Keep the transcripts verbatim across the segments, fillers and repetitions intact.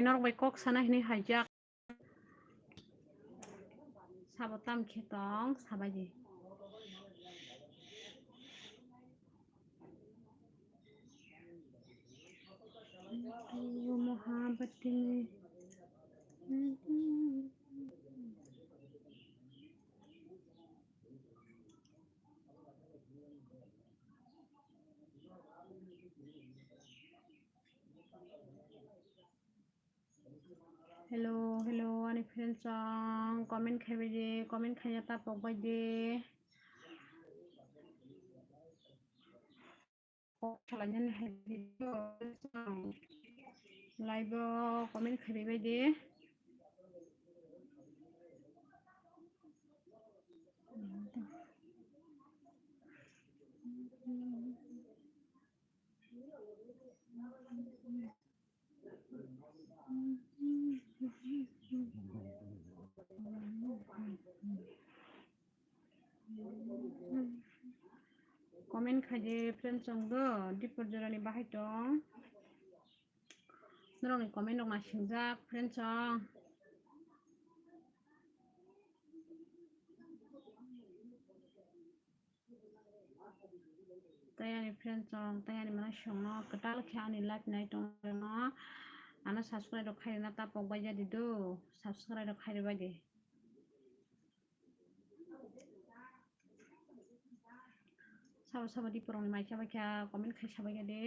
Norok bai kok sana hinwi haijak. Sabo tam khe tong, sabai di. Mohabati. Hello, hello, ani friends rok, comment khai bai di, comment khai ya ta pok bai di. Kok salai nani hai di, live o comment khai bai di. Comment khai di friends rok do, Dipor jora ni bahai tong. Norok ni comment rok ma singjak friends rok. Tei ani friends rok, tei ani manaisong no kwtal khe ani live nai tongma rok no ano subscribe rok khai rwna ta pok bai ya di do, subscribe rok khai rw bai di. Sabo sabo di porong ni mai khe bai kha comment khai sabai kha de.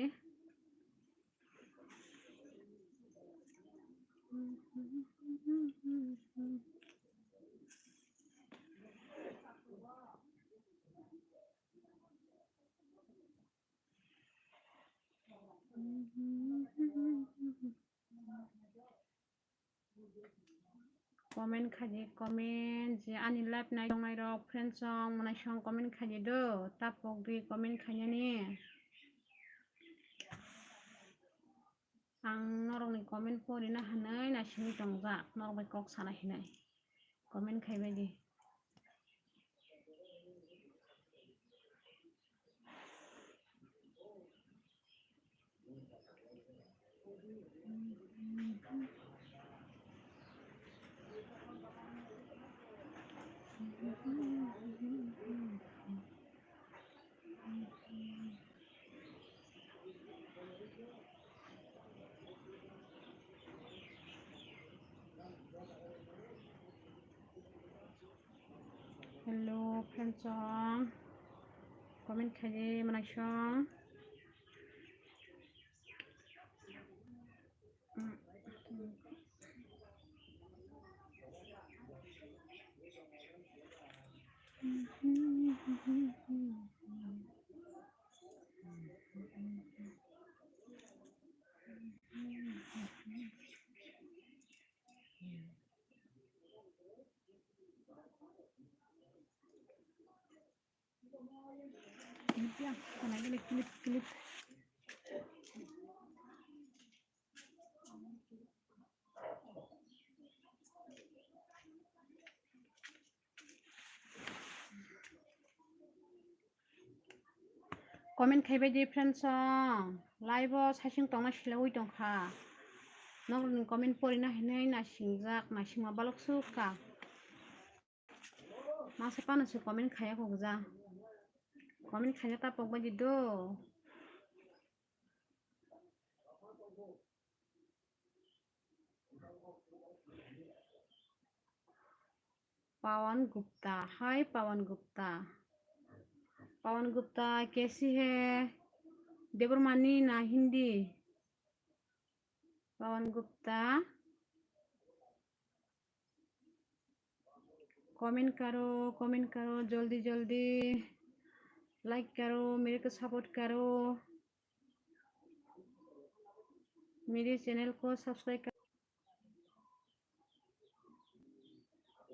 Comment khaidi, comment je ani live nai tongnai rok, friends rok, mwnai song comment khaidi do, ta pok di comment khainani. Ang norokni comment porina hinwi naisingwi tongjak, norok bai kok sana hinwi comment khaibai di. Hello, friends song. Comment khaidi, mwnai song. Clip ya, kana gini clip, clip. Comment khaibai di friends song, live o sasing tongna silaui tongkha. Nokni comment porina hinwi nasingjak, nasingma balok sukha. Masa pano se comment khaya kok ja. Comment khaya ta pok bai di do. Pawan Gupta, hi Pawan Gupta. Pawan Gupta, kaisi hai? Debbarmani na Hindi? Pawan Gupta. Comment karo, comment karo, jaldi jaldi. Like karo, mere ko support karo. Mere channel ko subscribe karo.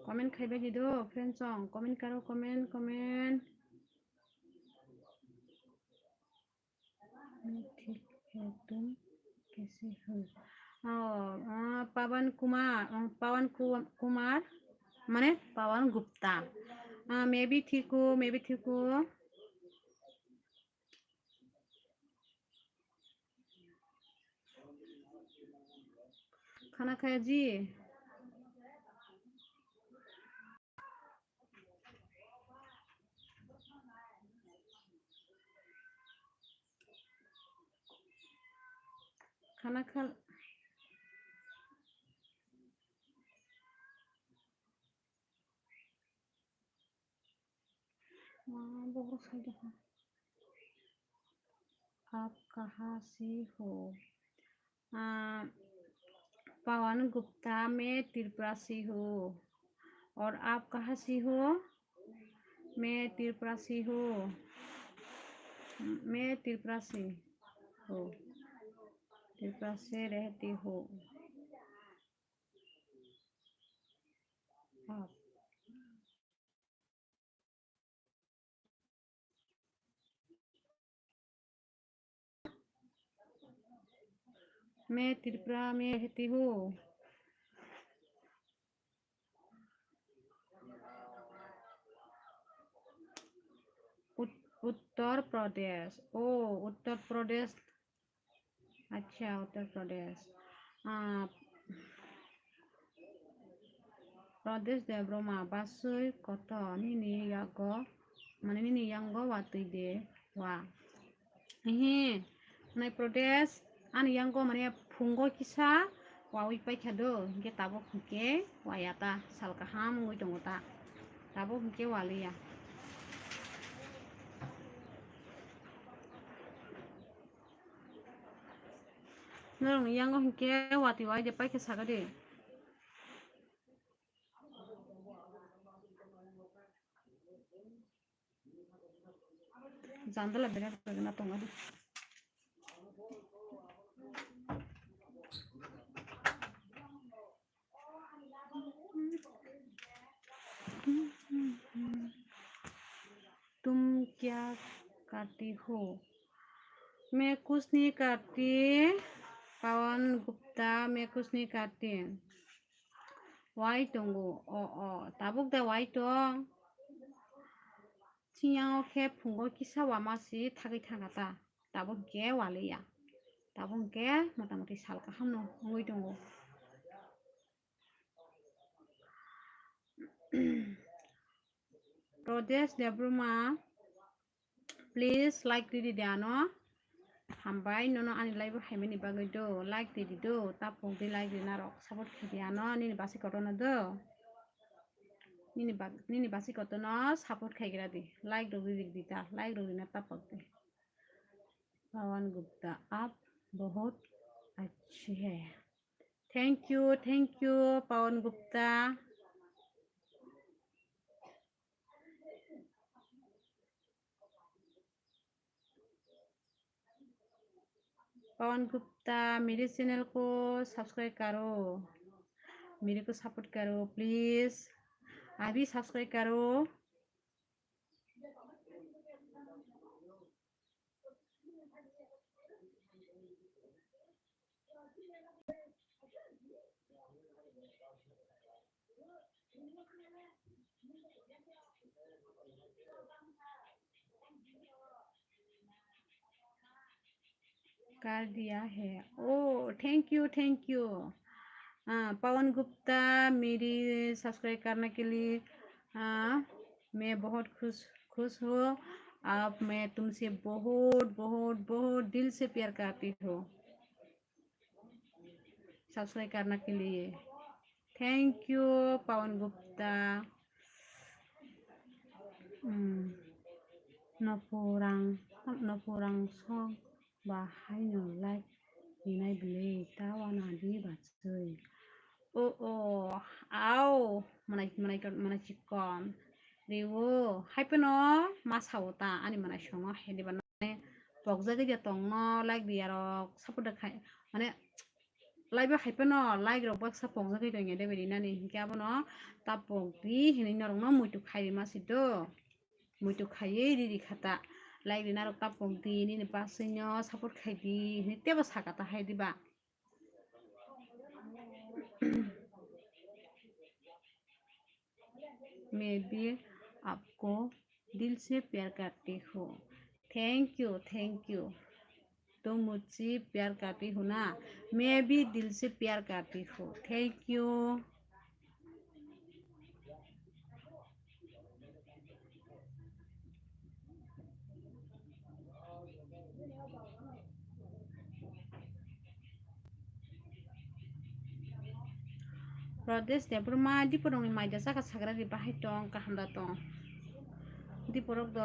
Comment khaibai di do, friends song. Comment karo, comment, comment. मैं ठीक है, तुम कैसे हो? Oh, ah, Pawan Kumar, ah, Pawan Ku-, Kumar, mane Pawan Gupta. Ah, मैं भी ठीक हूँ, मैं भी ठीक हूँ. खाना खाया जी? खाना खा। आप कहाँ से हो? आ, पवन गुप्ता, मैं त्रिपुरा से हूँ। और आप कहाँ से हो? मैं त्रिपुरा से हूँ। मैं त्रिपुरा से हूँ। त्रिपुरा से रहती हूँ। आप। मैं त्रिपुरा में रहती हूँ। उत-, उत्तर प्रदेश। ओ, उत्तर Pradesh. Acha, Uttar Pradesh. Ah, Pradesh Debbarma, basui koto nini yago, mane nini yango watwi de wa. Ehe, nai Pradesh, ani yango mane phungo kisa wawi paikha do, hinkhe tabuk hinkhe waya ta, sal kaham wngwi tongo ta, tabuk hinkhe waliya. Norokni yango hinkhe watwi wai de paikhe saka de. Jandala berak berak na tongo de. तुम क्या करती हो? मैं कुछ नहीं करती। पवन गुप्ता, मैं कुछ नहीं करती। Wai tongo, o, o, tabuk da wai tong. Chiyang o khe phungo kisa wama si thagwi thangkha ta. Tabuk khe waliya. Tabuk khe motamoti sal kaham no wngwi tongo. Pradesh Debbarma, please like ridi de ano. Hambai nono ani live o haimani bagwi do, like ridi do, tapok di like rina rok support khaidi ano, nini basi kotorno do. Nini bak-, nini basi kotorno support khaigra di, like rok ridi ta, like rok rina tapok di. Pawan Gupta, aap bahut achhe hai. Thank you, thank you, Pawan Gupta. Pawan गुप्ता, मेरे चैनल को सब्सक्राइब करो, मेरे को सपोर्ट करो प्लीज, अभी सब्सक्राइब करो। कर दिया है। ओ, thank you, thank you। हाँ, पवन गुप्ता, मेरी सब्सक्राइब करने के लिए, हाँ, मैं बहुत खुश, खुश हूँ। आप, मैं तुमसे बहुत, बहुत, बहुत दिल से प्यार करती हूँ। सब्सक्राइब करने के लिए। Thank you, Pawan Gupta. Hmm. Nopurang, nopurang song ba haino like rinai bwlwi ta wana di bachwi. O, o, au, manai, manai, manai chikon. Riwo, hai phano ma sao ta, ani manai songo, hai di ba nai pokjagwi de tongno, like di arok, support de khai, mane, live o hai phano like rok baksa pokjagwi tongya de bini nani, hinkhe abono ta pok di hinwi norokno muitu khai rima si do. Muitu khaiwi riri kha ta. Like rina rok ta pok di, nini paswino support khai di hinwi teibo saka ta hai diba. मैं भी आपको दिल से प्यार करती हूँ। Thank you, thank you. तो मुझसे प्यार करती हो ना, मैं भी दिल से प्यार करती हूँ। Thank you. Pradesh Debbarma, Diporokni maida chakha sagra ri bahai tong, kaham da tong. Diporok do,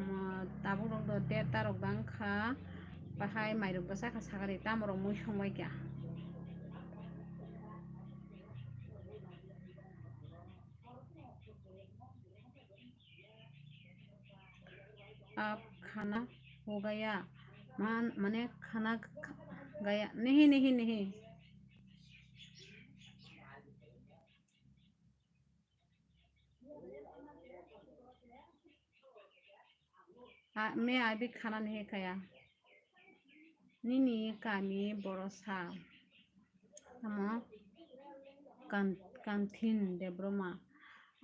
um, tabuk rok do deta rok dang kha, bahai mairok do chakha sagra ri, tamo rok mui songbai kha. आप खाना हो गया? मान, माने खाना ख-, गया? नहीं, नहीं, नहीं। आ, मैं अभी खाना नहीं खाया। Nini kami borosa. Tamo Kan-, Kanthin Debbarma.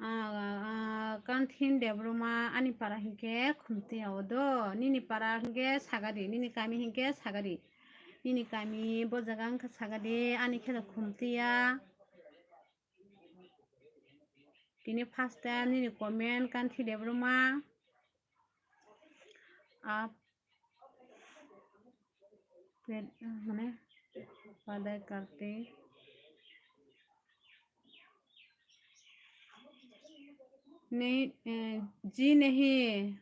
Ah, ah, Kanthin Debbarma, ani para hinkhe Khumtiya o do. Nini para hinkhe sagadi, nini kami hinkhe sagadi. Nini kami bo jaga wngkha sagadi, ani khe do Khumtiya. Tini first time nini comment Kanthin Debbarma. Ap फिर, अ, मने पढ़ाई करते नहीं, अ, जी नहीं।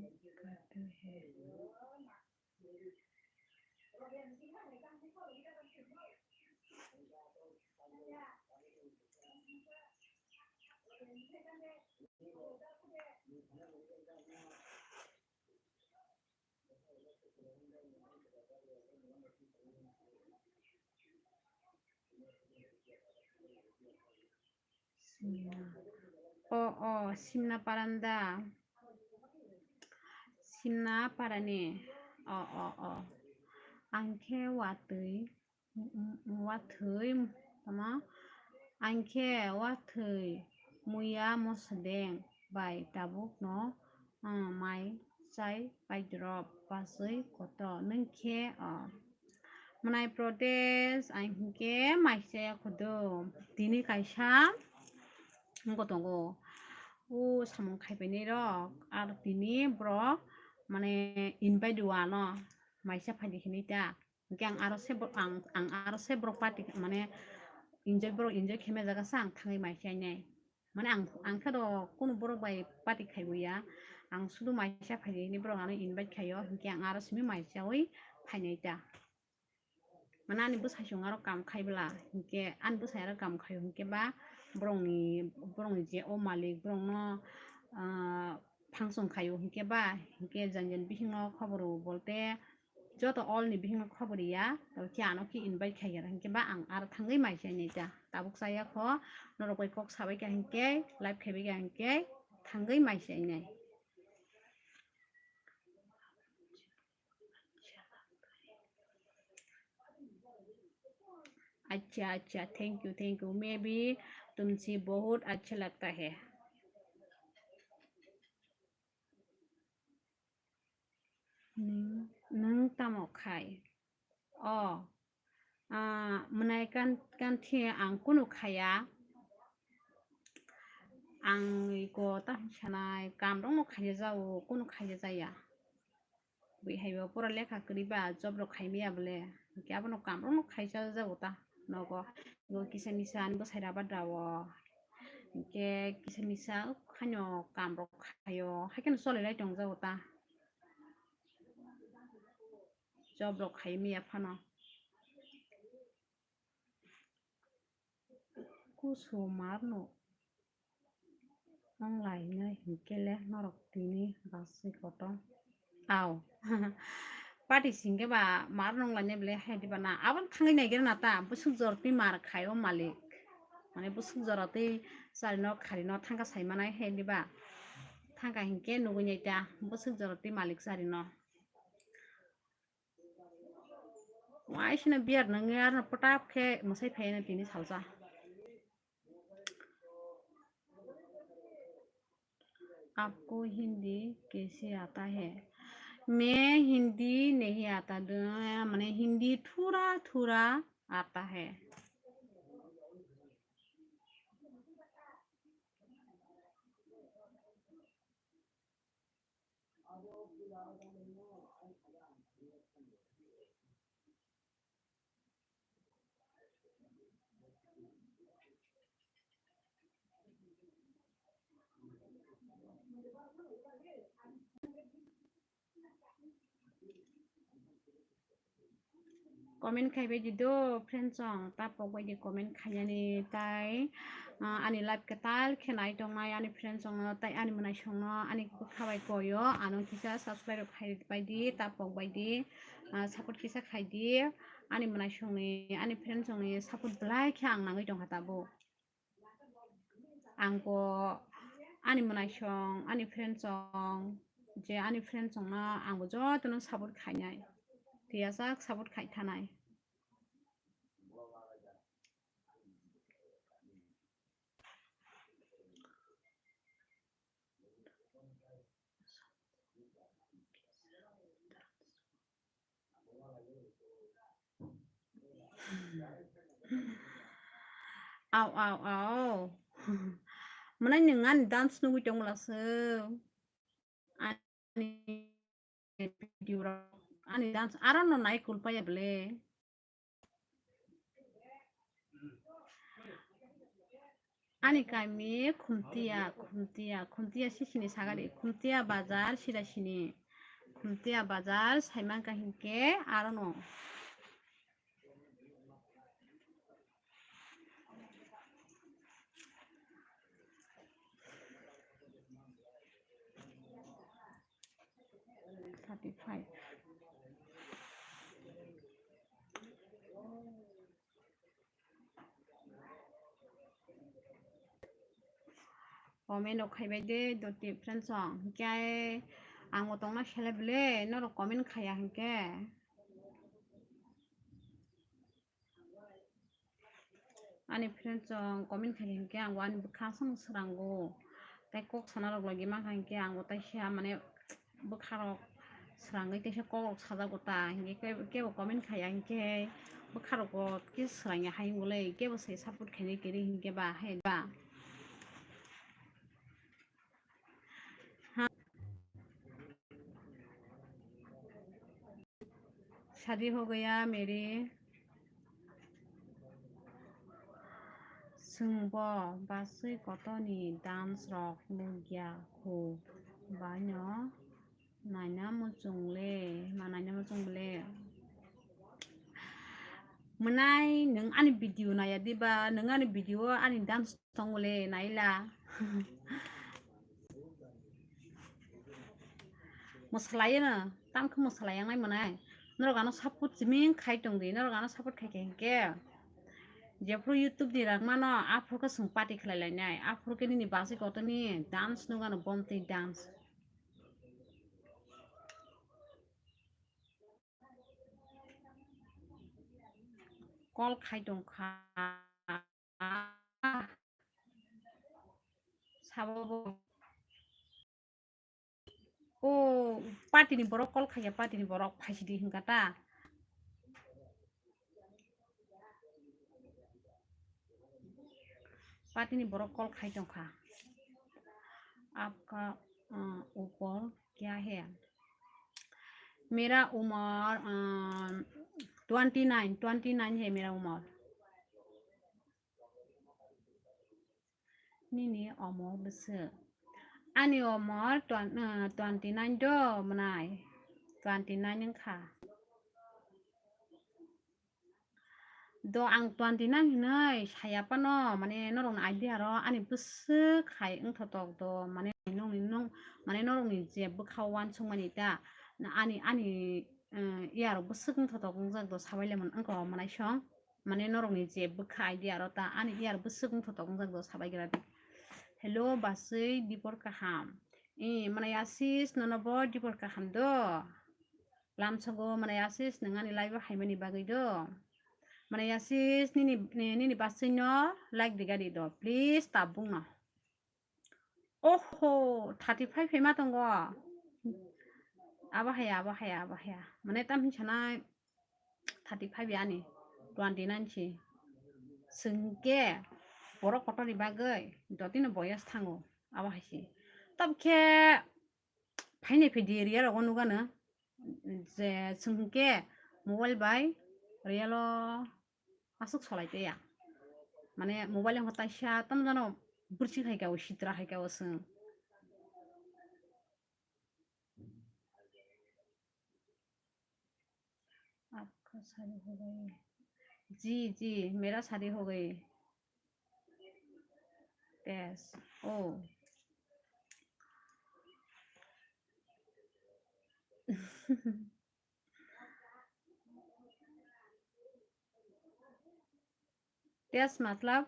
पढ़ाई करते हैं। Simna. O, o, Simna paranda. Simna parani. O, o, o. Ang khe watwi, watwi, tama? Ang khe watwi muya mosadeng bai tabukno, ah, mai chai paidrop paswi koto. Nwng khe, o. Mwnai protest, ang hinkhe maisa ya khodo. Tini kaisa wngkha tongo. O samung khaipainai rok, aro tini borok mane invite rwano maisa phaidi hinui ta. Hinkhe ang aro se bo-, ang, ang aro se borok party mane enjoy, borok enjoy khaima jaga sa ang thangwi maisa nai. Mane ang, ang khe do kunu borok bai party khaibo ya. Ang sudu maisa phaidi hinui borok ano invite khaio, hinkhe ang aro simi maisaui phainai ta. Mane ani bwsai chwng aro kam khai bwla, hinkhe ani bwsai aro kam khaio hinkhe ba borokni, borokni je o malik borokno, ah, function khaio hinkhe ba, hinkhe jang jani bisingo khobor rwo bolte joto all ni bisingo khobor ya, tei khe ano khe invite khai ya hinkhe ba ang aro thangwi maisa nai ta. Tabuk chaya kho, norok bai kok sabai kha hinkhe, live khaibai kha hinkhe thangwi maisa nai. अच्छा, अच्छा, thank you, thank you। मैं भी तुमसे बहुत अच्छा लगता है। Nwng, nwng tamo khai? O, ah, mwnai kan, kan thi ang kunu khaya. Ang iko ta sanai, kam rok no khaya jao, kunu khaya jaya. Bui hai bo pura lekha kwrwi ba, job rok khai maya bole. Hinkhe abono kam rok no khaisa jago ta nogo. Bo kisa misa ani bwsai rubber rao. Hinkhe kisa misa haino kam rok khaio. Haikheno cholilai tong jago ta. Job rok khai maya phano. Kusu marno wng lai nai hinkhe le norok tini basui kotor. Au. Party singkhe ba mar nung lai nai bole hai diba na. Aboni thangwi nai gana ta. Bwswk jora twi mar khai o malik. Mane bwswk jora twi chari no khari no thangka sai manai hai diba. Thangka hinkhe nugwi nai ta. Bwswk jora twi malik chari no. Waisino biyar nangya arno pwtap khe mwsai phaiyano tini salsa. आपको हिंदी कैसे आता है? मैं हिंदी नहीं आता, द-, माने हिंदी थोड़ा थोड़ा आता है। Comment khai bai di do, friend song, ta pok bai di comment khainani, tai, ah, ani live kwtal khe nai tongnai ani friend song no, tai ani mwnaisong no, ani bwkha bai koyo, ano kisa subscribe rok khai bai di, ta pok bai di, ah, support kisa khai di, ani mwnaisong ni, ani friend song ni support belai khe ang nangwi tongkha tabuk. Ang bo ani mwnaisong, ani friend song, je ani friend song no ang bo joto no support khainai. Tiyajak support khai thanai. Au, au, au. Mwnai nwng ani dance nugwi tongla se. Ani video rok, ani dance aro no nai kulpaya bele. Ani kami Khumtia, Khumtia, Khumtia sisini sagari, Khumtia bazar sida sini, Khumtia bazar saimangka hinke aro no. Thirty five. Comment rok khai bai de, doti friend song. Hinkhe ang bo tongna sele bele, norok comment khaiya hinkhe. Ani friend song comment khai hinkhe ang bo ani bwkha aswk swrango. Tai kok sana rok logi mankha hinkhe ang bo tai sia mane bwkha rok swrangwi kaisa kok rok sajago ta, hinkhe ke-, kebo comment khaiya hinkhe bwkha rok bo kisa swrangya hai wngwi kebo se support khainai kwrwi hinkhe ba hai ba. शादी हो गया मेरी। Chwngbo baswi kotoni dance rok nukya khu, baino naina muchung le, ma naina muchung le. Mwnai nwng ani video naya diba, nwng ani video ani dance tongo le, naila. Mwsalaiyano, tamkhe mwsalaiyang nai mwnai. Norok ano support chiming khai tong di, norok ano support khai khe hinkhe. Jephuru YouTube ni rang mano, aphuru khe chwng party khlai lainai, aphuru khe nini baswi kotoni dance nukano bomtwi dance. Call khai tong kha. Sabo bo. O, party ni borok call khai ya, party ni borok phaisidi hinkha ta. Party ni borok call khai tong kha. Apka, uh, upor kya hai? Mera umar, um, twenty nine, twenty nine hai mera umar. Nini omor bwswk? Ani omor twen-, uh, twenty nine do mwnai. Twenty nine wngkha. Do ang twenty nine hinwi saya phano, mane norokni idea ro ani bwswk hai wngthotok do, mane nongni nong, mane norokni je bwkha uansukmani ta, na ani, ani, eh, iya rok bwswk wngthotok wngjak do, sabai lemon wngkha o mwnai song, mane norokni je bwkha idea ro ta ani iya rok bwswk wngthotok wngjak do, sabai gra di. Hello, baswi dipor kaham. Eh, mwnai Asis, nono bo dipor kaham do? Lamsogo, mane Asis, nwng ani live o haimani bagwi do. Mane Asis, nini, ni-, nini basui no like riga di do. Please, tabung no. Oho, thirty five hai ma tongo. Abo haya, abo haya, abo haya. Mane tam hin sanai thirty five ya ani, twenty nine si. Sengke borok kotor ni bagwi dotino boyas thango. Abo hai si. Tab khe phainai phi di area rogo nugano, je chwng hwnkhe mobile bai real o aswk solai tei ya. Mane mobile wngkha taisa tamo jano bwrwsik hai kha o, sitra hai kha o chwng. आपका शादी हो गई? जी, जी, मेरा शादी हो गई। Yes. Oh. तेज मतलब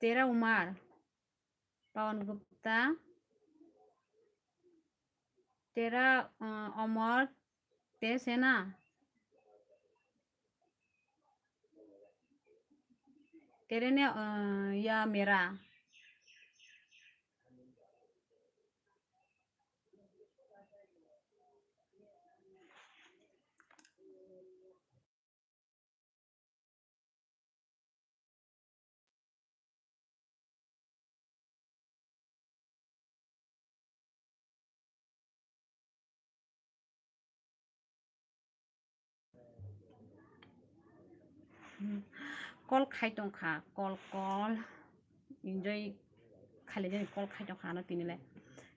तेरा उमर। पवन गुप्ता, तेरा, अ, उमर तेज है ना? तेरे ने, अ, या मेरा। Call khai tongkha, call, call. Enjoy khailai jani call khai tongkha ano tini le.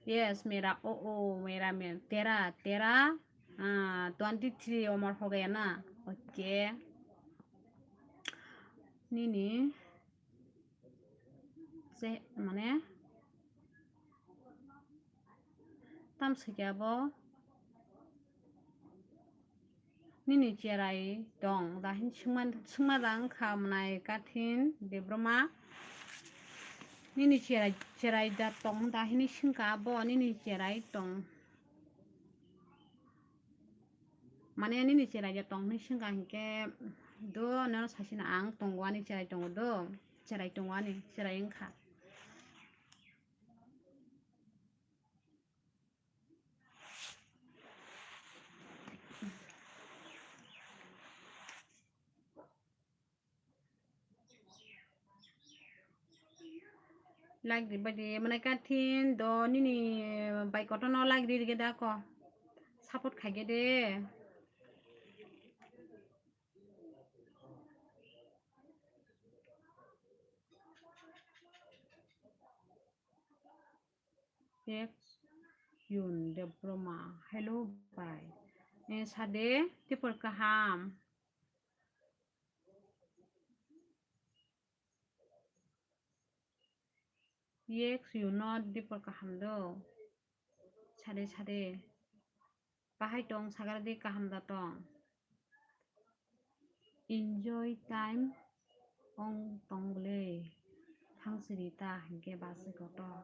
Yes, mera, o, o, mera, mera, tera, tera, ah, twenty three umar ho gaya na. Okay. Nini se, mane, tam sike abo. Nini cherai tong da hin singma, singma da wngkha mwnai Kathin Debbarma. Nini cherai, cherai da tong da hini singkha abo nini cherai tong. Mane nini cherai da tong hini singkha hinkhe do nono sasina ang tongo ani cherai tongo do, cherai tongo ani cherai wngkha. Like di badi, mane Kathin do nini bai kotorno like di rige da ko. Support khaige de. Text Yun Debbarma. Hello, bai. Eh, sade, tipor kaham. Yes, you not dipor kaham do. Sade, sade. Bahai tong sagar di kaham da tong. Enjoy time ong tong bwle. Thangsiri ta hinkhe basi kotor.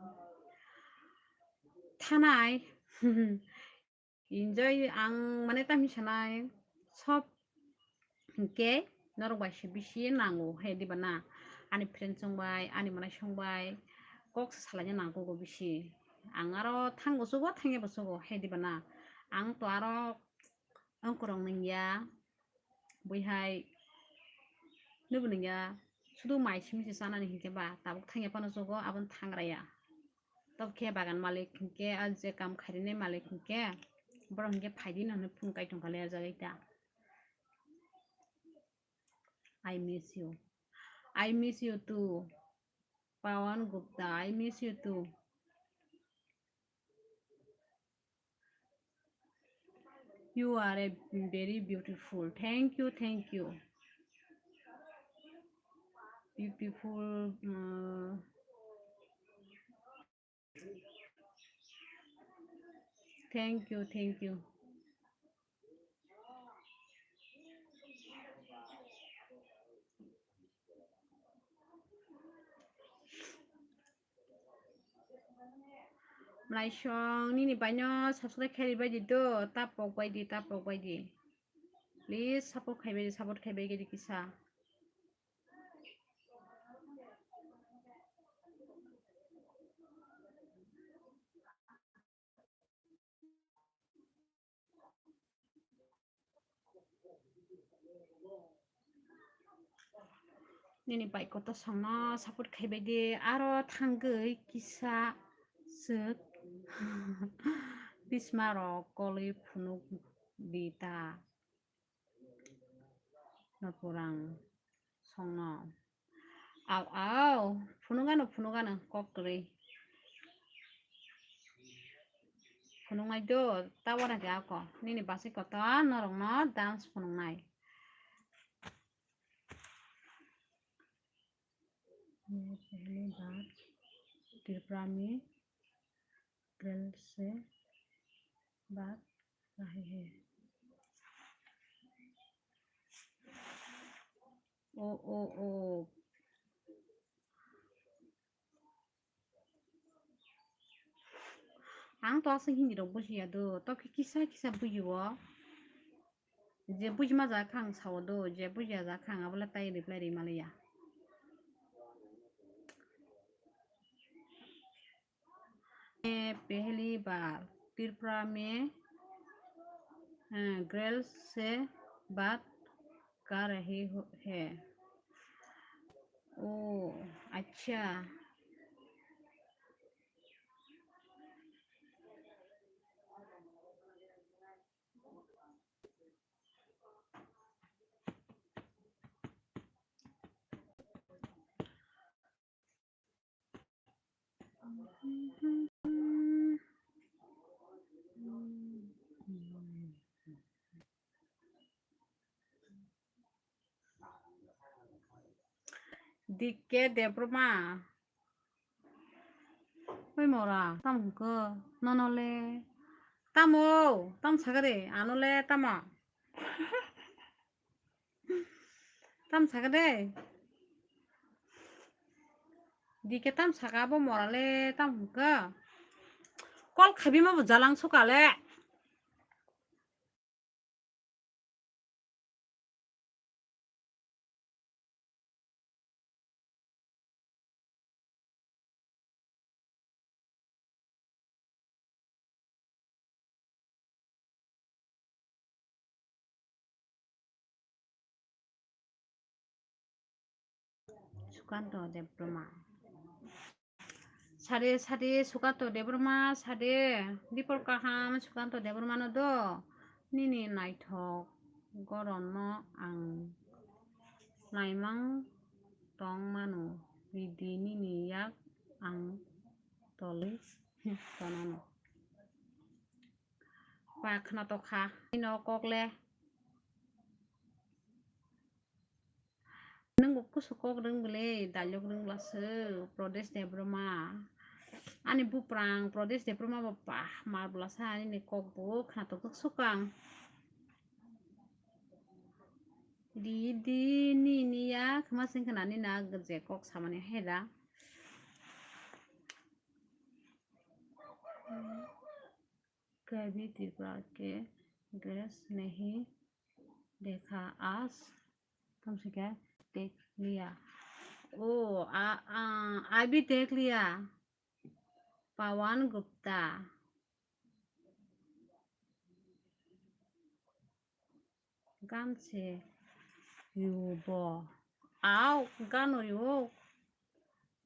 Thanai. Enjoy ang mane tamni sanai sob hinkhe norok bai se bisi nango he diba na? Ani friend song bai, ani mwnai song bai kok se salaina nango go bisi. Ang aro thango sugo, thangya bo sugo he diba na? Ang to aro ongkorong nangya, buihai nubo nangya, sudu mai simi se chanani hinkhe ba tabuk thangya phano sugo, aboni thangraya. Tok khe bagan malik hinkhe, a je kam kharinai malik hinkhe, borok hinkhe phaidi no hinwi phone kai tongkha le, o jaga ita. I miss you. I miss you too. Pawan Gupta, I miss you too. You are a very beautiful. Thank you, thank you. Beautiful. Uh, thank you, thank you. Mlaisong, nini baino subscribe khe ribai di do, tapok bai di, tapok bai di. Please support khaibai di, support khaibai di kisa. Nini bai kotor songno support khaibai di, aro thangwi kisa swk bisma rok kolwi phunuk di ta. Nopurang songno. Au, au, phunukgano, phunukgano, kok kwrwi. Phunuknai do, ta uanai de ako. Nini basi kotor norokno dance phunuknai. ये पहली बार त्रिपुरा में गर्ल से बात रहे हैं। ओ, ओ, ओ। Ang to aswk Hindi rok bujiya do, to khe kisa kisa bujio. Je bujima ja kha ang sao do, je bujiya ja kha ang abole tai reply ri maliya. ये पहली बार त्रिपुरा में, अ, गर्ल से बात कर रही हो, है। ओ, अच्छा। D K Debbarma. Oi mora, tamo hwnkhe? Nono le. Tamo, tamo sakha de, ano le tamo? Tamo sakha de? D K tamo sakha bo mora le, tamo hwnkhe? Call khaibima bo jalang sukha le. Sukanto Debbarma. Sade, sade, Sukanto Debbarma, sade, dipor kaham, Sukanto Debbarma no do, nini naithok goron no ang naimang tong mano, ridi nini yak ang tolwi tonano. Ba khna tokha, ino kok le. Nwng bo kusu kok rwng bwle, dialogue rwng bwlaswk, Pradesh Debbarma. Ani buprang Pradesh Debbarma bo pah mar bwlasa, ani ni kok bo khna tokjak sukang. Di, di, ni, ni ya, khma sing khna ni na je kok samani hai da. कभी त्रिपुरा के गर्ल्स नहीं देखा, आज तुमसे क्या देख लिया। ओ, आ, आ, अभी देख लिया। पवन Gupta. Gan se rw bo. Au, gan rw.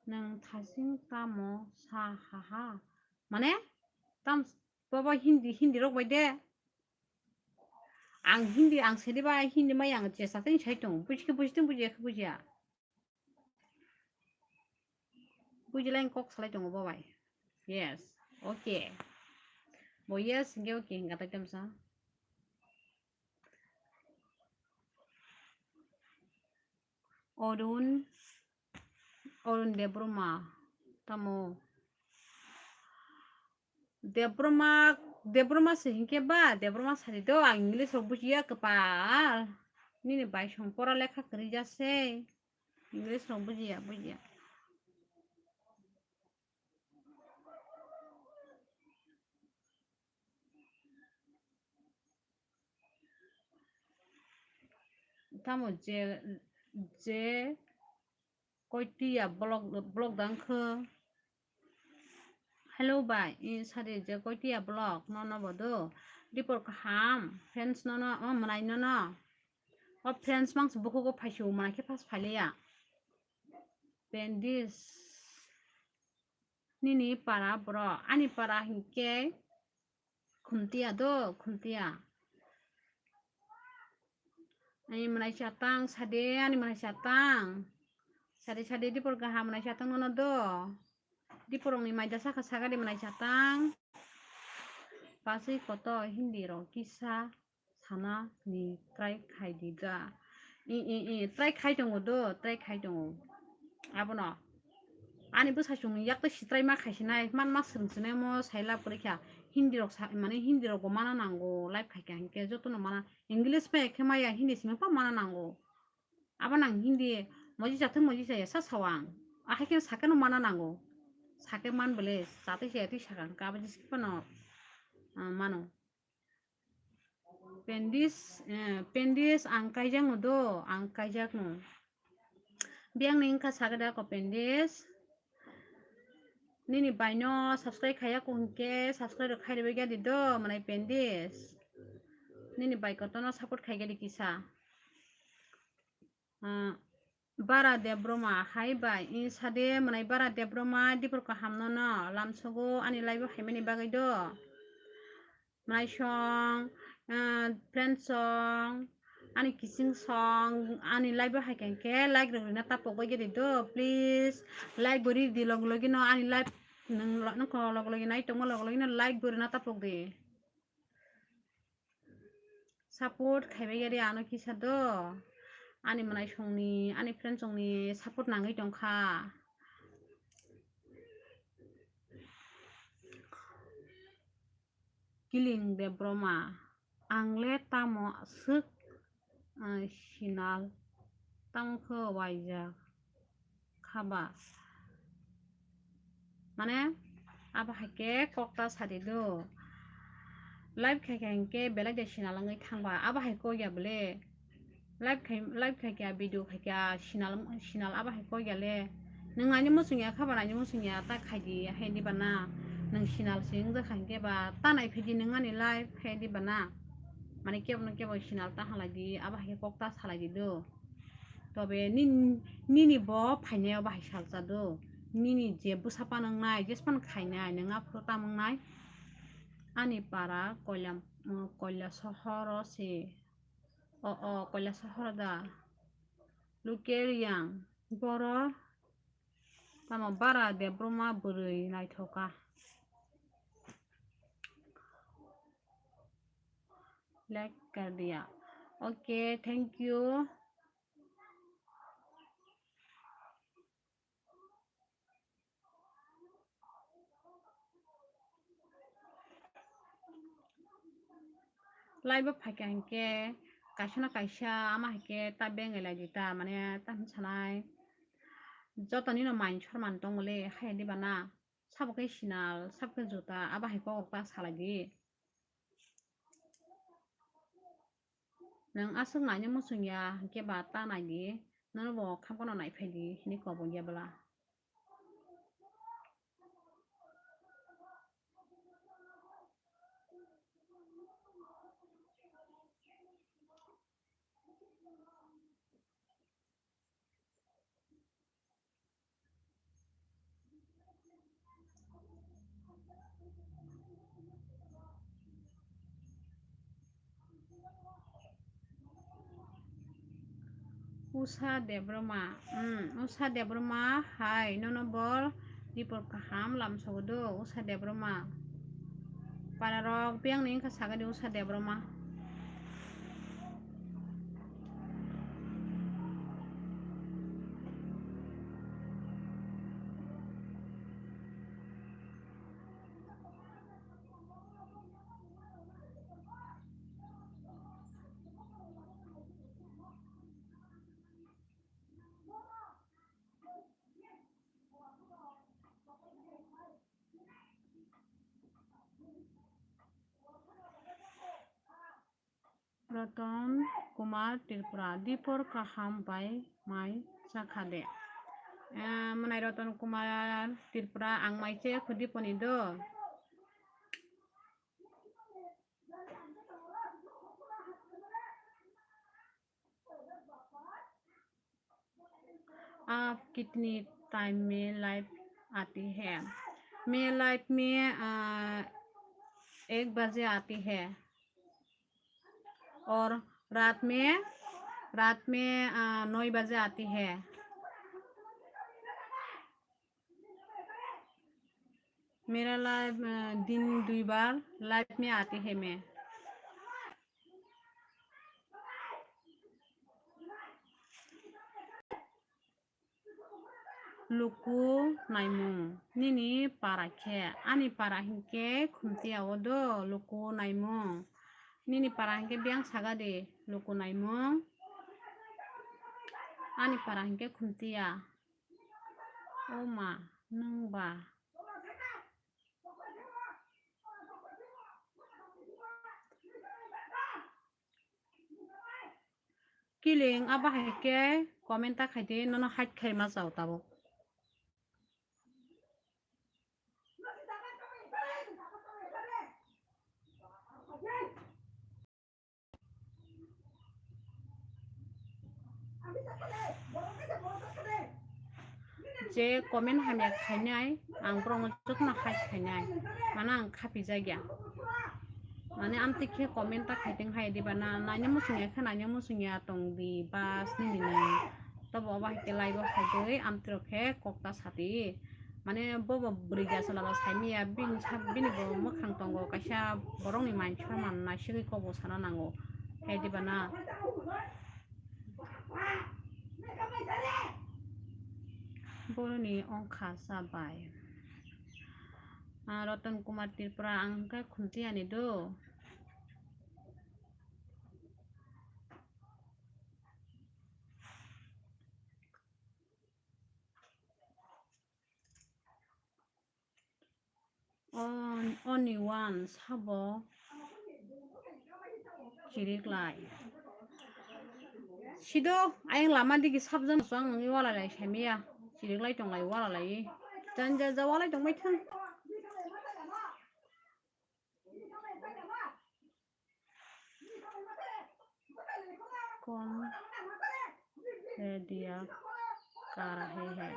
Nwng thasing tamo sa ha ha. Mane? Tam, baba Hindi, Hindi rok bai de. Ang Hindi, ang sedi bai Hindi mai ang je sa teng sai tong. Buji khe buji tong, buji khe buji ya. Buji lai kok salai tongo bo bai. Yes. Okay. Bo yes, hingke okay, hingka tai tamsa. Arun, Arun Debbarma, tamo? Debbarma, Debbarma se hingke ba, Debbarma sari do, ang English rok bujiya kwpal. Nini bai song pora lekha kwrwi jase. English rok bujiya, bujiya. Tamo je, je koitiya blog, blog dang kho. Hello bai, i sadi je koitiya blog, no no bodo. Dipor kaham, friends no no, o mwnai no no. O friends mangsa bukugo phaisio, mwnai khe pas phailia. Pendis. Nini para bro, ani para hinkhe Khumtiya do, Khumtiya. Ani mwnai chatang, sade ani mwnai chatang. Sade sade dipor kaham mwnai chatang nono do. Diporongni maida saka sagadi mwnai chatang. Pasui koto Hindi rok kisa sana ni try khai di da. I, i, i, try khai tongo do, try khai tongo. Abono. Ani bwsai chwngni yak tei sitrai ma khai sinai, man ma swrwng sinai mo sai lab kwrwi kha. Hindi rok sa, mane Hindi rok bo mana nango, live khai kha hinkhe jotono mana. English bai khe maya, Hindi simi pa mana nango. Abo nang Hindi moji chathwng moji chaya sa sao ang. Ahai khe sakhe no mana nango. Sakhe man bole, chatwi chaya twi sakha ang, kabo jisi phano, ah, mano. Pendis, eh, Pendis ang kaijak no do, ang kaijak no. Biyang ni wngkha sagada ko Pendis. Nini bai no subscribe khaiya ko hinkhe subscribe rok khai rwbaikya di do, mwnai Pendis. Nini bai koto no support khaikya di kisa. Ah, Bara Debroma, hai bai, i sade mwnai Bara Debroma, dipor kaham no no, lamsogo ani live o haimani bagwi do. Mwnai song, ah, friend song, ani kising song, ani live o hai khe like rok rina tapok bai gede do, please. Like bo ri di log logi no ani live nung lo-, nung ko log logi nai tongma log logi no like bo rina tapok di. Support khaibai gari ano kisa do. Ani mwnai songni, ani friend songni support nangwi tongkha. Kiling Debroma, ang le tamo swk, ah, sinal, tamo khe waijak. Khaba. Mane, abo hai khe kok ta sadi do. Live khai khai hinkhe belai de sinal wngwi thangba. Abo hai kok ya bole. Live khai, live khai khe video khai khe sinal, sinal abo hai kok ya le. Nwng ani muchung ya khaba ani muchung ya ta khai di hai di bana. Nwng sinal se wngjakha hinkhe ba ta nai phi di nwng ani live hai di bana. Mane kebo no kebo sinal ta halai di abo hai khe kok ta salai di do. Tobe nin-, nini bo phainai o bahai salsa do. Nini je bwsa panang nai, jespan khainai, nang aphuru tamang nai. Ani para Koila, mm, Koila sohor o se. O, o, Koila sohor da. Luker yang boro tamo bara Debroma bwrwi naithoka. Like kar diya. Okay, thank you. Live o phaikha hinkhe kaisa no kaisa ama hinkhe ta bengai lai di ta, mane ta hinwi sanai. Joto nino main sorman tongo le, hai di bana. Sabo khe sinal, sabo khe juta, abo hai kok ta salai di. Nwng aswk naina muchung ya hinkhe ba ta nai di, nono bo kha phano nai phai di hinwi kobok ya bwla. Usha Debroma, hmm, Usha Debroma, hai, nono bol, dipor kaham lamsogo do, Usha Debroma. Pararok, biyang ni wngkha sagadi Usha Debroma. Roton Kumar Tripura, dipor kaham bai mai chakha de? Eh, mwnai Roton Kumar Tripura, ang mai chaya kho diponi do. आप कितनी टाइम में लाइव आती है? मैं लाइव में, आ, एक बजे आती है और रात में, रात में, आ, नौ बजे आती है। मेरा लाइव, अ, दिन दुई बार लाइव में आती है मैं। Luku naimung, nini para khe? Ani para hinkhe Khumtiya o do, Luku naimung. Nini para hinkhe biyang saga di, Luku naimung. Ani para hinkhe Khumtiya. O ma, nwng ba? Kiling, abo hai khe comment ta khai di, nono hide khai ma chao tabuk. Je comment hamya khainai, ang borokno jotono hai khainai, mane ang khapijakya. Mane amtwi khe comment ta khaiteng hai diba na, naina muchungya khe naina muchungya tong di, bas nini nai. Tobo obo hai khe live o phaigwi amtwi rok khe kok ta sati. Mane bobo bwrwi da chwla bo saimaya, bini sa-, bini bo mwkhang tongo, kaisa borokni mind soman naisigwi kokbo sana nango, hai diba na? Boroni ongkha sa bai. Ah, Ratan Kumar Tripura, ang khe Khumtiya ni do. On-, only one sabo chiriklai. Sido ayang lama digi sabjang swng nungwi walalai saimaya. Chiriklai tonglai walalai. Janja ja walai tongbai thang. कौन है दिया का रहे है?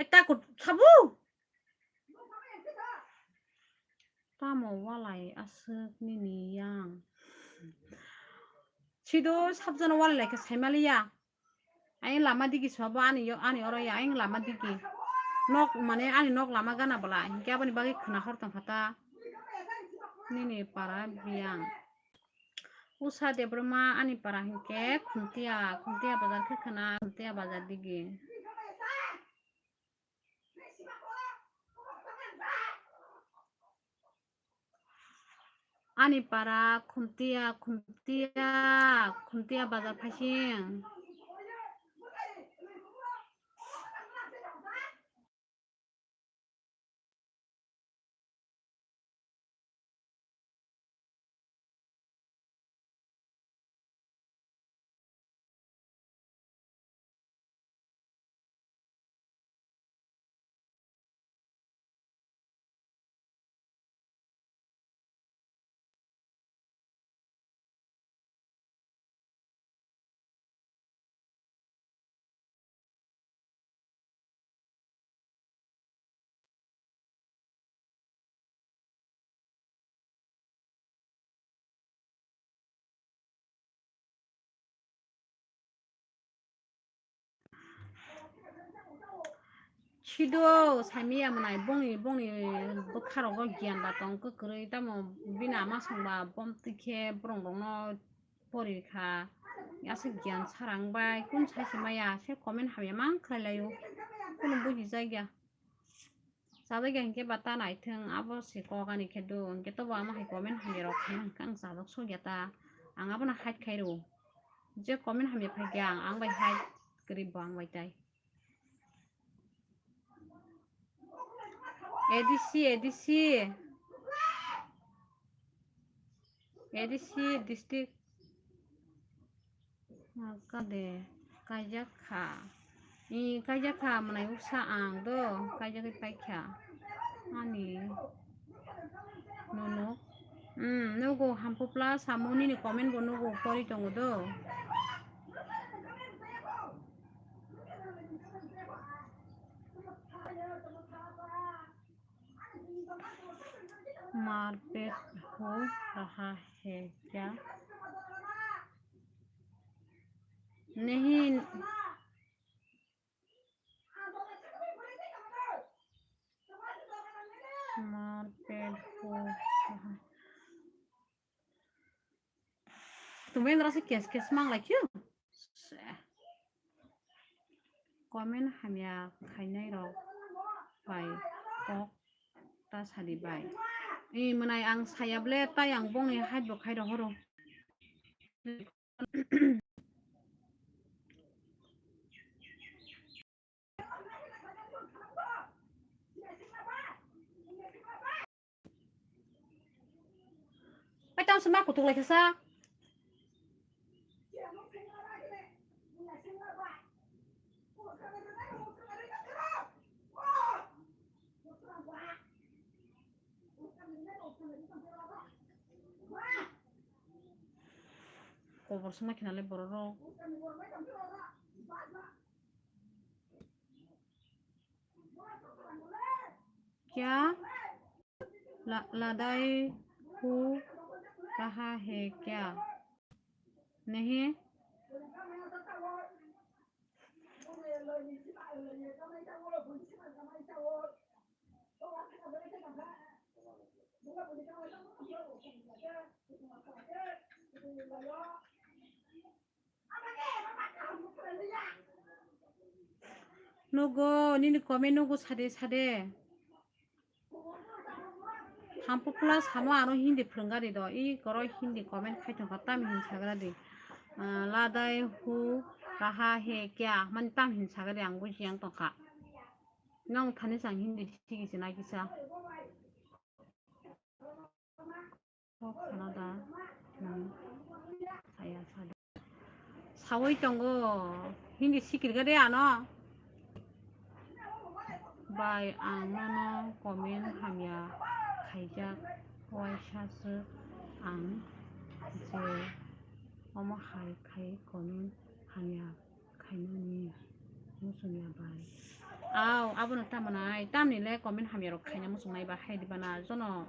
Eta kut sabu. Tamo walai aswk nini yang. Sido sabjano walai lai khe saimaliya. Ayang lama digi sobo ani yo, ani oro ya, ayang lama digi. Nok mane ani nok lama gana bwla, hinkhe aboni bagwi khwna hor tongkha ta. Nini para biyang. Usha Debbarma ani para hinkhe Khumtiya, Khumtiya bazar khe khwna, Khumtiya bazar digi. Ani para Khumtiya, Khumtiya, Khumtiya bazar phaising. Sido saimaya mwnai bongni, bongni bwkha rogo giyan da tong kwkrwi, tamo bini ama songba bom twi khe borok rokno pori kha. Aswk giyan sarang bai kun sai se maya se comment hamya mang khlai laio, kunu buji jakya. Chajakya hinkhe ba ta naithwng, abo se kok ani khe do, hinkhe tobo ama hai comment hamya rok khaina hinkhe ang chajak sokya ta, ang abono hide khai rw. Je comment hamya phaikhe ang, ang bai hide kwrwi bo ang bai tai. A D C, A D C. A D C district. Kade kaijak kha. I kaijak kha, mwnai uksa ang do kaijagwi paikha. Ani nunuk. Hmm, nugo Hampupla samo nini comment bo nugo pori tongo do. मारपेट हो रहा है क्या? नहीं। मारपेट हो रहा है। Tumendra se kes kes mang lai kyu. Comment hamya khainai rok bai kok ta sadi bai. I mwnai ang saya ble tai ang bongni hai bo khai rohoro. Ai, tamo se ma kutuk lai kha sa. Kobor songma khinale bororok. क्या ला-, लड़ाई हो रहा है क्या? नहीं। Nugo, nini comment nugo sade sade. Hampukla samo ano Hindi phwrwngari do. I koro Hindi comment khai tongkha, tam hin sagra di. Ah, ladai hu raha he kya? Mani tam hin sagra di, ang buji yang tongkha. Nong thani sang Hindi sigi sinai kisa. Kok sana da, hmm, saya sadar. Sawi tongo, Hindi sikirga de ano. Bai, ang nono comment hamya khaijak, waisa swk ang je omo hai khai comment hamya khainani muchungya bai. Aw, abono tamo nai, tamni le comment hamya rok khaina muchungnai ba hai diba na, jono,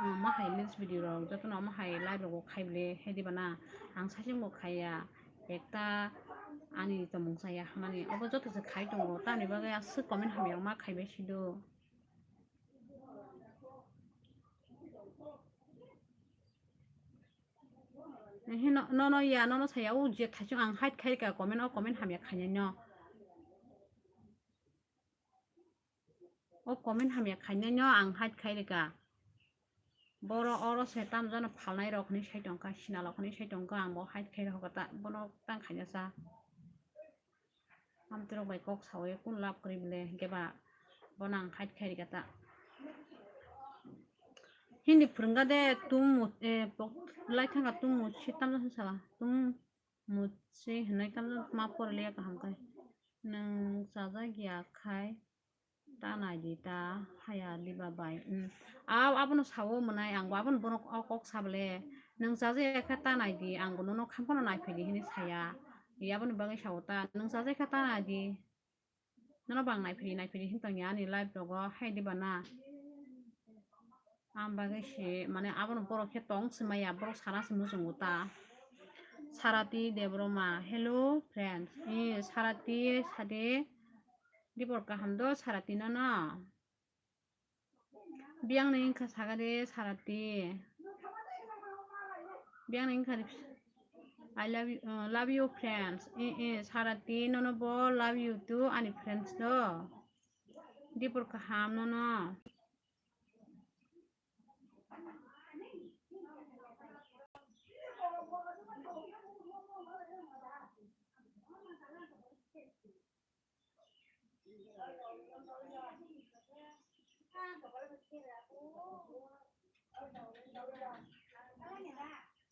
mm, ma hai reels video rok, jotono ma hai live rok khai bole hai diba na, ang saichung bo khaiya, ekta ani tongmung chaya hamani, obo joto se khai tongo, tamni bagwi aswk comment hamya rok ma khaibai sido. Ehe, no, no, no, ya, nono saya, o je thaichung ang hide khai rika comment, o comment hamya khainai no. O comment hamya khainai no ang hide khai rika. Boro oro se tam jano phalnai rok hinwi sai tongkha, sinalok hinwi sai tongkha, ang bo hide khai rokha ta, bono tang khaina sa. Amtwrok bai kok sawi kun lab kwrwi bole, hinkhe ba bono ang hide khai rika ta. Hindi phwrwngkha de, tum mu-, eh, pok-, lai thangkha tum mutsi tamjak hinwi sala. Tum mutsi hinwi tamjak ma pori liya kaham khai. Nwng chajak ya khai ta nai di ta haya diba bai. Hmm. Aw, abono sawo mwnai, ang bo abono bono o kok sa bole. Nwng chajak ya khe ta nai di, ang bo nono khamkhano nai phai di hinwi saya. Aboni bagwi sawo ta, nwng chajak khe ta nai di. Nono bang naiphiri naiphiri hin tongya ani live rogo hai diba na? Ang bagwi se mane abono borok khe tong se maya, borok sana se muchungo ta. Sarati Debroma, hello friends. E, Sarati sade dibor kaham do Sarati nono. Biyang ni wngkha sagade Sarati. Biyang ni wngkha de, I love you, uh, love you friends. Eh, eh, Sarati nono bo love you too ani friends do. Dibor kaham nono.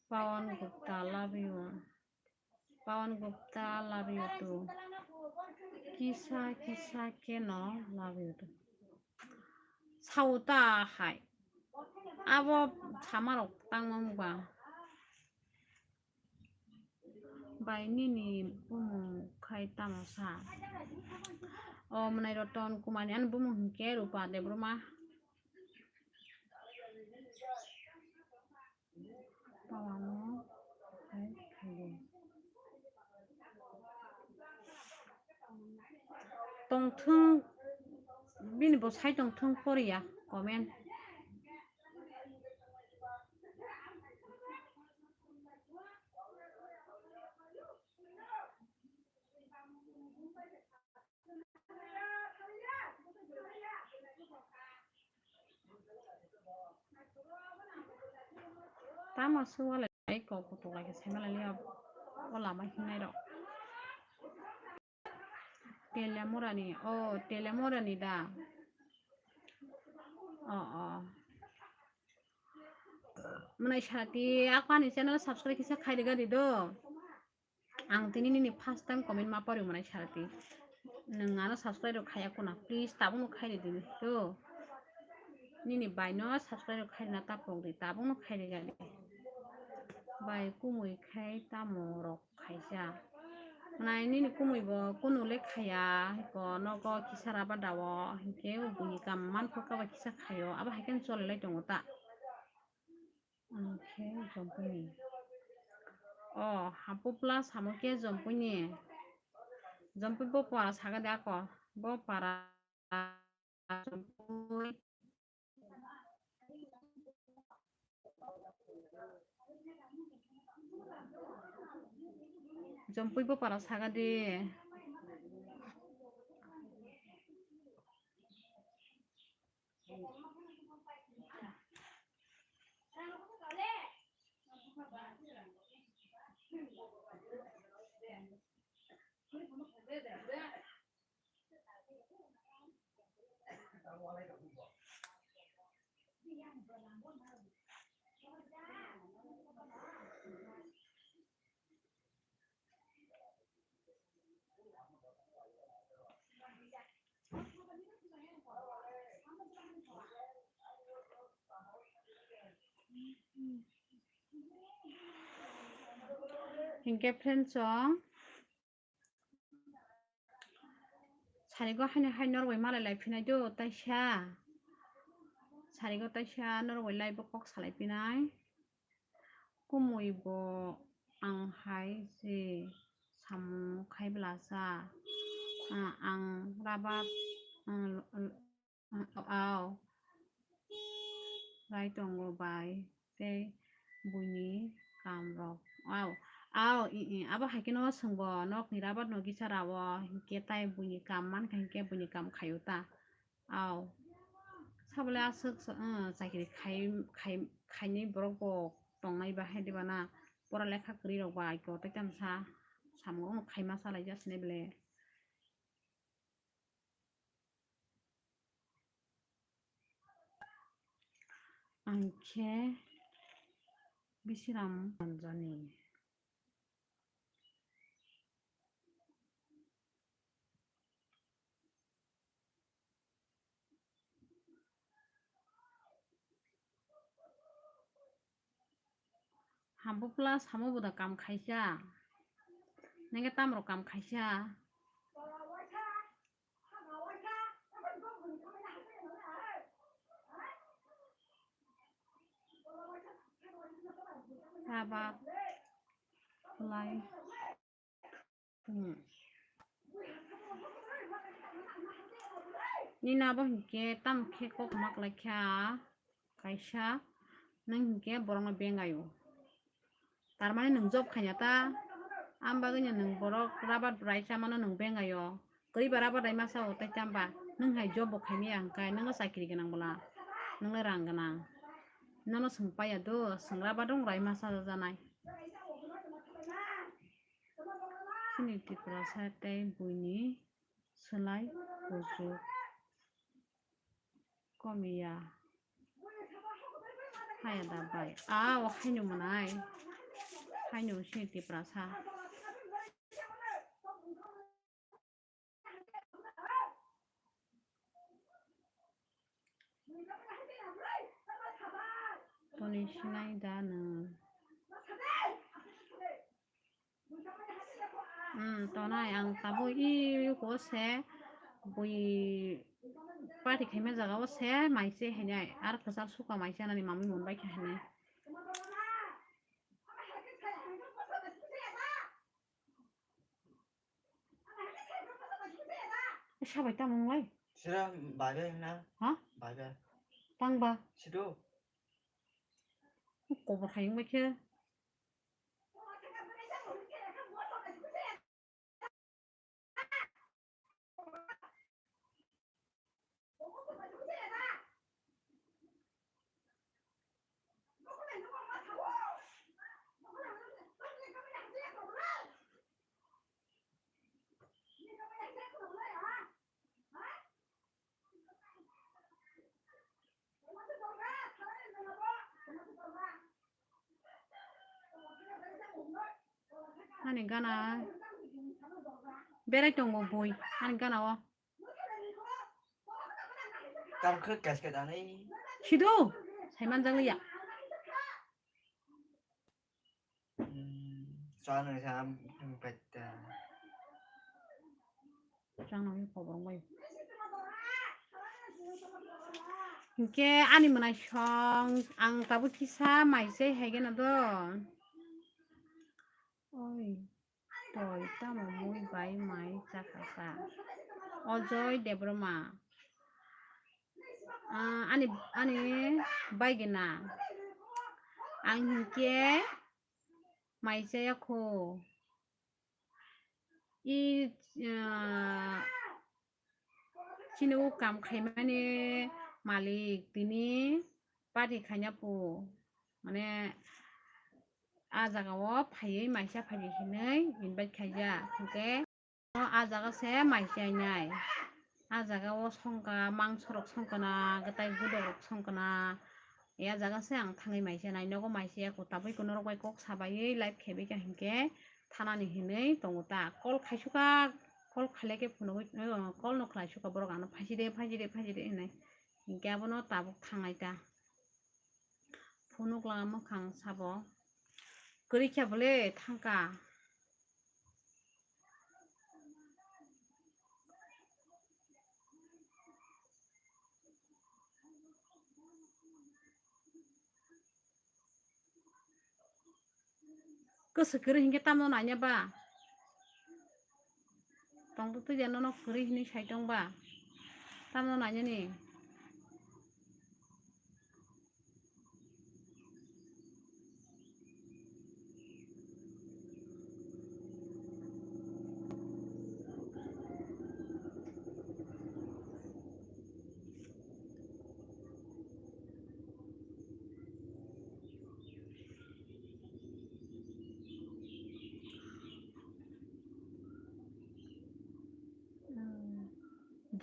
Pawan Gupta, love you. Pawan Gupta, love you too. Kisa kisa keno love you too. Sauta hai. Abo samarok tangma mukba. Bai nini bumung khai tamo sa? O mwnai Roton Kumar ni ani bumung hinkhe Rupa Debbarma. Pawano hai khaidi. Tongthung, bini bo sai tongthung poriya comment. Tamo se wale kok kutuk lagi se malai liya o lama hinai rok. Telemurani, o Telemurani da. O, o. Mwnai sati, ako ani channel subscribe kisa khairigadi do. Ang tini nini first time comment ma pori mwnai sati. Nwng ano subscribe rok khaya kuna, please tabukno khairi di do. Nini bai no subscribe rok khairina ta pok di, tabukno khairigadi. Bai kumui khai tamo rok khaisa. Nai nini kumui bo kunu le khaya, hiko nogo kisa raba dawo, hinkhe buini kam manpho kaba kisa khayo, abo hai khe chole lai tongo ta. Hinkhe Jompui ni. O, Hampupla samo khe Jompui ni. Jompui bo para saga de ako. Bo para Jompui. Jompui bo para saga de. Hinkhe friends song, sarigo haino hai norok bai malai lai phinai do taisa. Sarigo taisa norok bai live o kok salai phinai. Kumui bo ang hai se samung khai bwlasa. Ah, ang rabar, ang, ang, Au. Rai tongo bai tei buini kam rok. Au. Au, i, i, abo hai kheno swngbo nokni rabar no gisa rao hinkhe tai buini kam mankha hinkhe buini kam khaio ta. Au. Sabole aswk, uh, chakri khai, khai, khainai borok bo tongnai bahai diba na. Pora lekha kwrwi rok bai ko tei tamsa samung khai masa lai jasne bele. Ang khe Bisiram Ranjani. Hambo plus hamo boda kam khaisa. Nenge tamro kam khaisa. Tabak lai. Hmm. Nini abo hinkhe tamo khe kok mak lai kha kaisa, nwng hinkhe borokno bengaio. Tarmani nwng job khaina ta, am bagwino nwng borok rabar raisa mano nwng bengaio. Kwrwi ba rabar rai masa o tei tamba nwng hai job bo khaimaya hwnkhe nwngno chakri gwnang bwla, nwngno rang gwnang. Nono swng paiya do, swng rabar rok rai masa janai. Chini Tiprasa tei buini swlai kuchuk. Komiya. Haya da bai. Ah, o haino mwnai. Haino sini Tiprasa. Toni sinai da nwng? Hmm, tonai ang tabuk i yuko se bui party khaima jaga o se mai se hinai ar kwchak suka mai se nani mamui mon bai kha hinai. Sabai tamo wng lai? Sira bai bai na? Ha? Bai bai. Tang ba? Sido. Kobor hai wng bai khe. Ani gana berai tongo bui ani gana o. Tamo khe kaske danai. Sido, saiman jang liya. Hmm, chana sa, hmm, petta. Chana ni khobor bai. Hinkhe ani mwnai song, ang tabuk kisa mai se hai gana do. Oi, toi tamo mui bai mai chakha sa. Ojoy Debbarma. Ah, ani, ani bai gana. Ang hinkhe mai chaya kho. I, ah, chini o kam khaimani malik tini party khaina po, mane a jaga o phaiwi maisa phaiwi hinwi invite khaijak, hinkhe o a jaga se mai chainai. A jaga o songkha, mangso rok songkana, gtai gudok rok songkana. Ya jaga se ang thangwi mai se nai nogo mai se ya kok tabui kuno rok bai kok sabaiwi live khebai kha hinkhe thanani hinwi tongo ta. Call khaisukha, call khailai khe phunugwi, eh, call no khlaisukha borok ano phaiside, phaiside, phaiside hinwi. Hinkhe abono tabuk thangnai ta. Phunuk lama mwkhang sabo. Kwrwi khe bole thangkha. Kwswk kwrwi hinkhe tamo naina ba? Tongtwtwi de nono kwrwi hinwi sai tong ba? Tamo nainani?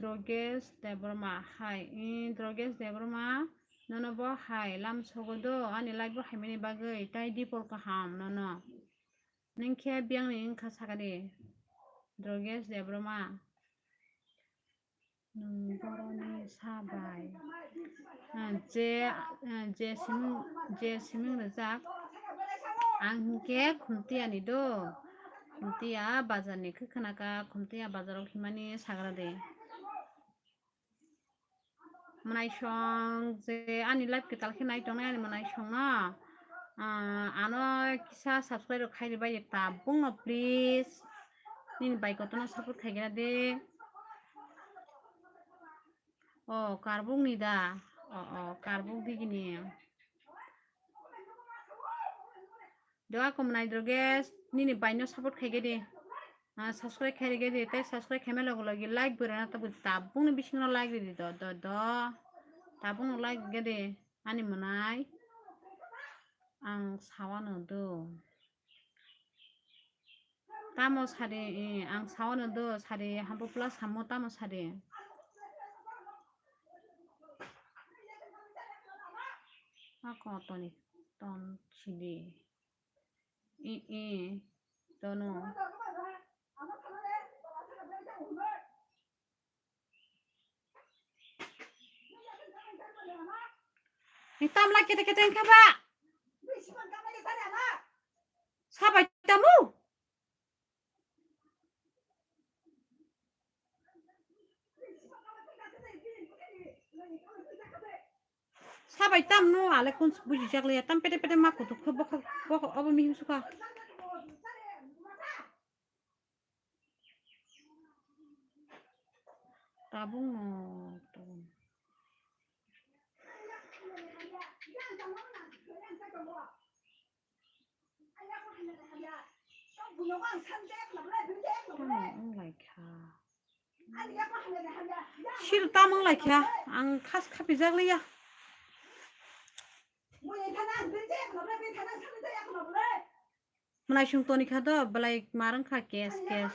Drogesh Debbarma, hai, eh, Drogesh Debbarma, nono bo hai lam sogo do, ani live bo haimani bagwi, tai dipor kaham nono. Nwng khe biyangni wngkha sakani, Drogesh Debbarma. Nwng boroni sa bai. Ah, je, ah, je siming, je siming rijak. Ang hinkhe Khumtiya ni do. Khumtiya bazar ni khe khna kha, Khumtiya bazar o himani sagra de. Mwnaisong je ani live kwtal khe nai tongnai ani mwnaisong no, ah, ano kisa subscribe rok khai rwbai tabuk no please. Nini bai kotorno support khai gra de. O karbuk ni da. O, o karbuk digini. Doa kom nai droge nini bai no support khai gra de. Ah, subscribe khai gra de, tei subscribe khaima logo logi like bo rwna tabuk tabuk ni bising no like ridi do, do, do. Tabuk no like gra de. Ani mwnai ang sawano do. Tamo sadi, eh, ang sawano do sadi, hambo plus hammo tamo sadi. Ako toni ton sidi. I, i, tono. Ni tamla kete kete wngkha ba? Sabai tamu? Sabai tam no ale kun buji jak le tam pete pete ma kutuk khe bokha bokha obo mihim sukha. Tabung no tabung. Tamo wng lai kha. Sil tamo wng lai kha. Ang khas khapijak liya. Mwnai sung toni kha do, belai marwng kha kes kes.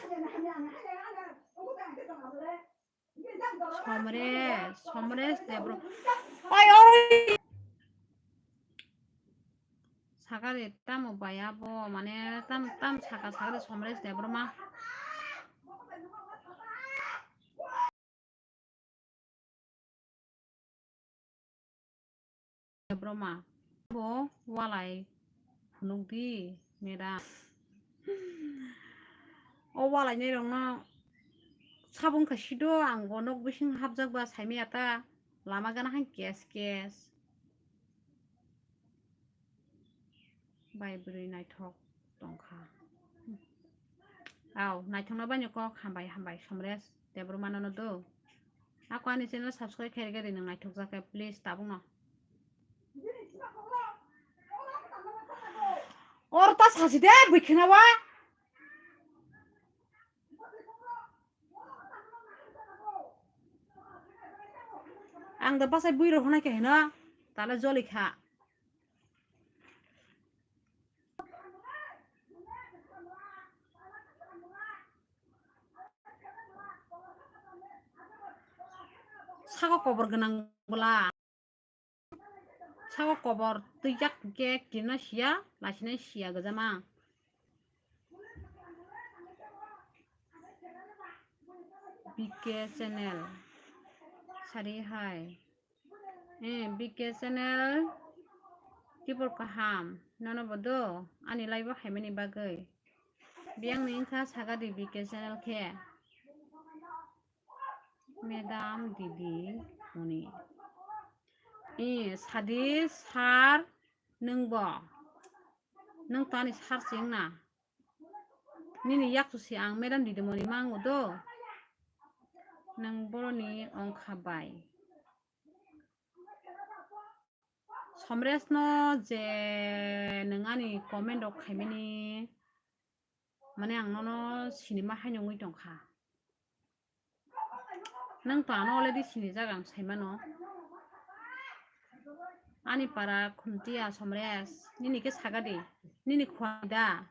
Somres, Somres Debro. Oi, oi. Sakari tamo bai abo, mane tam, tam saka sakari Somres Debro ma. Debro ma. Bo walai phunuk di, madam. O walainairokno sabung kha sido, ang bo nok bising hapjak ba saimaya ta, lama gana hai kes kes. Bai bwrwi naithok tongkha. Au, naithokno baino kok hambai, hambai, Somres Debbarma nono do. Ako ani channel subscribe khairigari nwng naithokjak khe, please tabukno. Oro ta sachi de, bwkhwna wa. Ang da bwsai bwrwi rok hwnai khe hino, tala joli kha. Saka kobor gwnang bwla. Saka kobor twijak khe kirna siya, lasinai siya gwjama. B K channel. Sari hai. Eh, B K channel. Tibor kaham. Nono bodo. Ani live o haimani bagwi. Biyang ni wngkha sagadi B K channel khe. Madam, didi, hwnwi. Eh, sadi, sir, nwngbo? Nwng to ani sir se wngna? Nini yakchu se ang madam, didi, hwnwi mango do. Nwng boroni wngkha bai. Somres no je nwng ani comment rok khaimani, mane ang nono sinima haino wngwi tongkha. Nwng to ano already sinijak ang saimano. Ani para khumtiya Somres, nini khe sagadi, nini khwai da.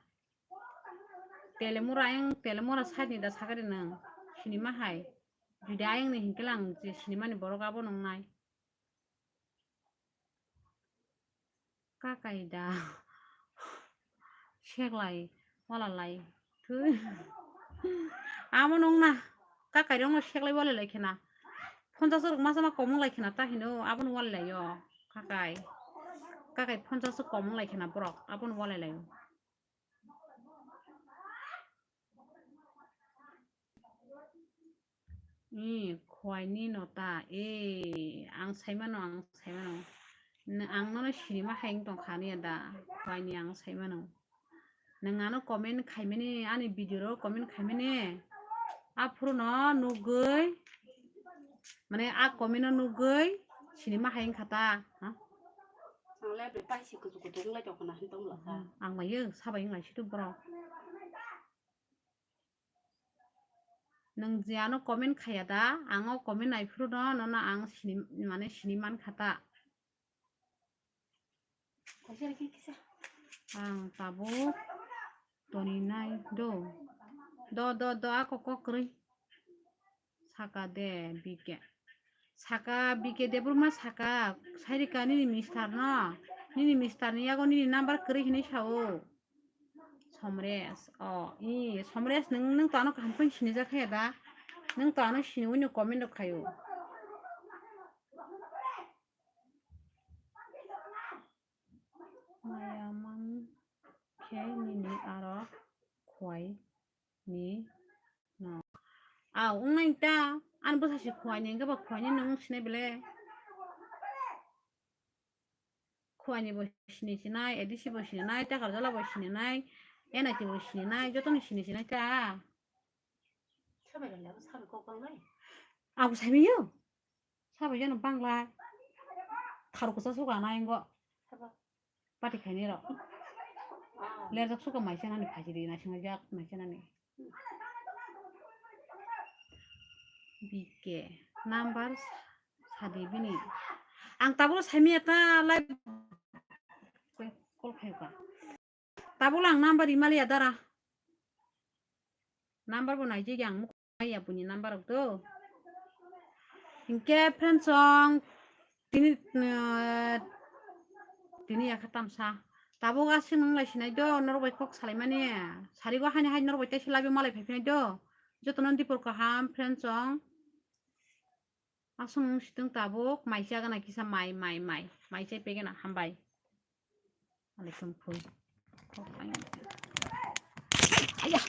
Telemura ayang, Telemura side ni da sagadi nwng, sinima hai. Judi ayang ni hinkhe lang je sinimani borok abo nwngnai. Kakai da. Seklai, walalai. Thwi. Amo nung na. Kakai rok no seklai walai lai khena. Ponchas rok masa ma komung lai khena ta hino, abo no walai lai o. Kakai. Kakai ponchas rok komung lai khena borok, abo no walai lai o. Ee, khwai ni no ta, ee, ang sai mano, ang sai mano. N-, ang nono sinima hai wng tong kha niya da, khwai ni ang sai mano. Nwng ano comment khaimani, ani video ro comment khaimani. Aphuru no nugwi, mane a comment no nugwi sinima hai wng kha ta, ha? Ang le bai si kuchuk kuchuk wng lai tong kha na, hwn tong la kha. Ang bai yo, sabai wng lai si tu borok. Nwng je ano comment khaya da, ang o comment naiphuru no, nono ang sini, mane sini man kha ta. Ang tabuk toni nai do. Do, do, do, ako kok kwrwi. Saka de, bike. Saka, B K Debbarma saka, sairika nini mister no, nini mister ni yago nini number kwrwi hinwi sao. Somres, o, i, Somres, nwng, nwng to ano kaham khe sinijak khe da? Nwng to ano sini uni comment rok khaio. Maya man khe nini aro khwai ni no. Au, wngnai ta, ani bwsa se khwai ni, hwnkhe ba khwai ni nwng sinai bele. Khwai ni bo sini sinai, A D C bo sini nai, Takarjala bo sini nai, N I T bo sini nai, joto ni sini sinai ta. Sabai rale abo sabai kok tongnai. Abo sabai yo. Sabai jano Bangla. Tharo kwchak suka na ingo. Sabo. Pati khaini ro. Ah. Lerjak suka maisa nani phajiri na singa jak maisa nani. B K number sadi bini. Ang tabuk saimiya ta live call khaika. Tabuk lang number rimaliya dara. Number bo naijik ang muk ya buni number rok do. Hingke friend song tini, eh, tini yakha tamsa. Tabuk aswk nung lai sinai do, norok bai kok salaimani. Sarigo hani hai norok bai teisa labi malai phai phinai do. Jotono dipor kaham friend song. Aswk nung situng tabuk, mai chagana kisa mai, mai, mai. Mai chai pegena, hambai. Alaikum phul. Kok ai. Aya.